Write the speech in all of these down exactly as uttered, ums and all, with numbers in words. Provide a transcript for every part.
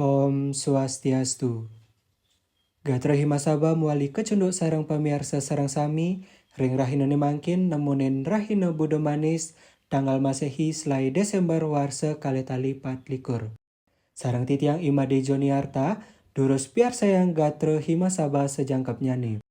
Om Swastiastu. Gatra Himasaba muali kecunduk sareng pamiarsa sareng sami, ring rahinane mangkin nemonin rahina Buda Manis, tanggal Masehi selae Desember warsa kalih tali pat likur. Sareng titiang I Made Joniarta, durus piarsayang gatra Himasaba sajangkepnyane.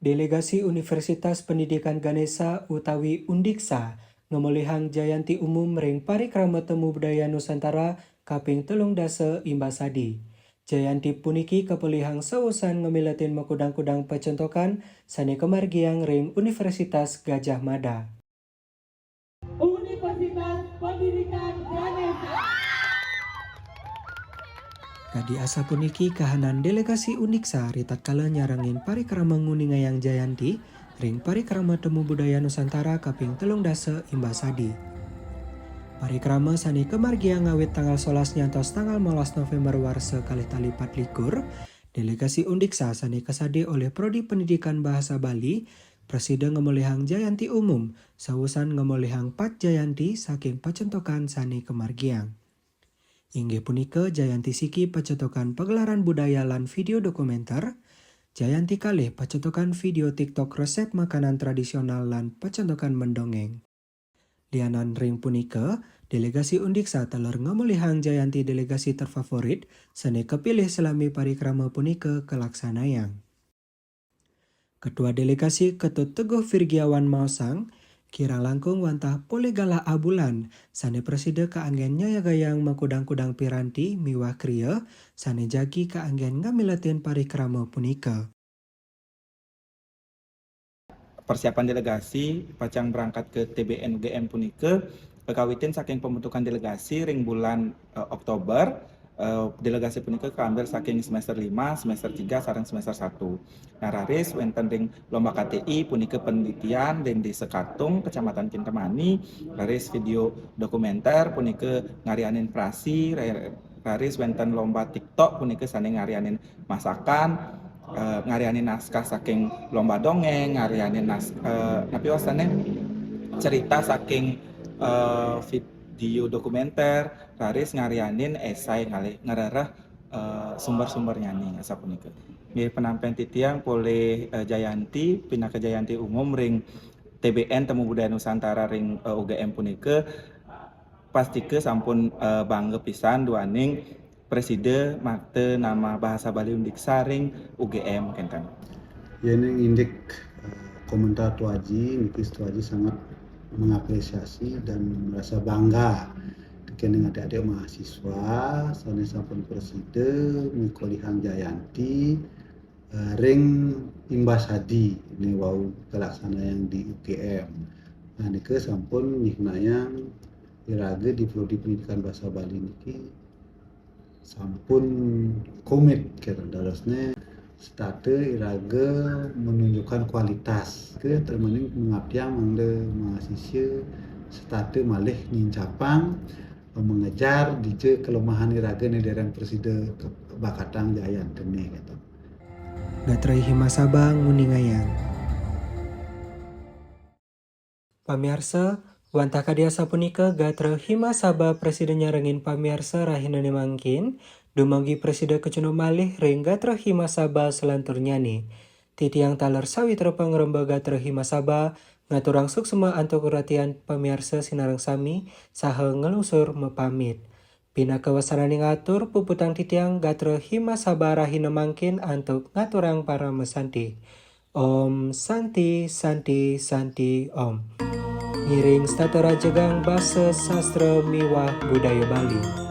Delegasi Universitas Pendidikan Ganesha utawi Undiksa ngemolihang Jayanti Umum ring parikrama Temu Budaya Nusantara kaping telung dasa imbasadi. Jayanti puniki kapelihang sausan ngamiletin makudang-kudang pacentokan sane kamargiang ring Universitas Gajah Mada. Universitas Pendidikan Ganesha. Kadi asapuniki kahanan delegasi Undiksa ritatkala nyarengin parikrama nguningayang Jayanti ring parikrama Temu Budaya Nusantara kaping telung dasa imbasadi. Parikrama sane kamargiang ngawit tanggal solas nyantos tanggal molas November warsa kalih tali pat likur, delegasi Undiksa sane kasade olih Prodi Pendidikan Bahasa Bali prasida ngemolihang Jayanti Umum, sausan ngemolihang pat Jayanti saking pacentokan sane kamargiang. Inggih punika Jayanti siki pacentokan pagelaran budaya lan video dokumenter, Jayanti kalih pacentokan video TikTok resep makanan tradisional lan pacentokan mendongeng. Lianan ring punika, delegasi Undiksa taler ngemolihang Jayanti delegasi terfavorit sane kapilih salami parikrama punika kalaksanayang. Ketua Delegasi Ketut Teguh Virgiawan maosang, kirang langkung wantah polih galah abulan sane prasida kaanggen nyayagayang makudang-kudang piranti miwah kriya sane jagi kaanggen ngamiletin parikrama punika. Persiapan delegasi pacang berangkat ke T B N U G M punika kakawitin saking pembentukan delegasi ring bulan, eh, Oktober. Eh, delegasi punika kaambil saking semester lima, semester tiga, sareng semester satu. Nah, raris wenten ring lomba K T I punika penelitian ring Desa Katung, Kecamatan Kintamani, raris video dokumenter punika ngaryanin prasi, ra-, raris wenten lomba TikTok punika sane ngaryanin masakan, eh, ngaryanin naskah saking lomba dongeng, ngaryanin nas-, eh, napi wastane cerita saking, eh, video dokumenter, raris ngaryanin esai ngalih ngrereh, eh, sumber-sumbernyane asapunika. Nggih, penampen titiang polih, eh, Jayanti, pinaka Jayanti Umum ring T B N Temu Budaya Nusantara ring, eh, U G M punika, pastika sampun, eh, bangga pisan duaning prasida makta nama Bahasa Bali Undiksa ring U G M kenten. Yening indik, eh, komentar Tuaji, niki Tuaji sangat mengapresiasi dan merasa bangga kening adik-adik mahasiswa sane sampun prasida mikolihang Jayanti, eh, ring imbasadi ne wau kalaksanayang di U G M. Nah, nika sampun nyihnayang iraga di Prodi Pendidikan Bahasa Bali niki sampun komit kira dalesne setata iraga menunjukkan kualitas ke termaning mengabdiang mangda mahasiswa setata malih nincapang mengejar dija kelemahan iraga ne dereng prasida ke-, bakatang Jayantine kata. Gatra Himasaba nguningayang. Pamiarsa, wantah kadi asapunika gatra Himasaba prasida nyarengin pamiarsa rahinane mangkin, dumugi prasida kacunduk malih ring gatra Himasaba salanturnyane. Titiang taler sawitra pangremba gatra Himasaba, ngaturang suksma antuk ratian pamiarsa sinareng sami, saha nglungsur mapamit. Pinaka wasananing atur puputang titiang gatra Himasaba rahina mangkin antuk ngaturang paramasanti. Om Santi, Santi, Santi, Om. Ngiring setata rajegang basa sastra miwah budaya Bali.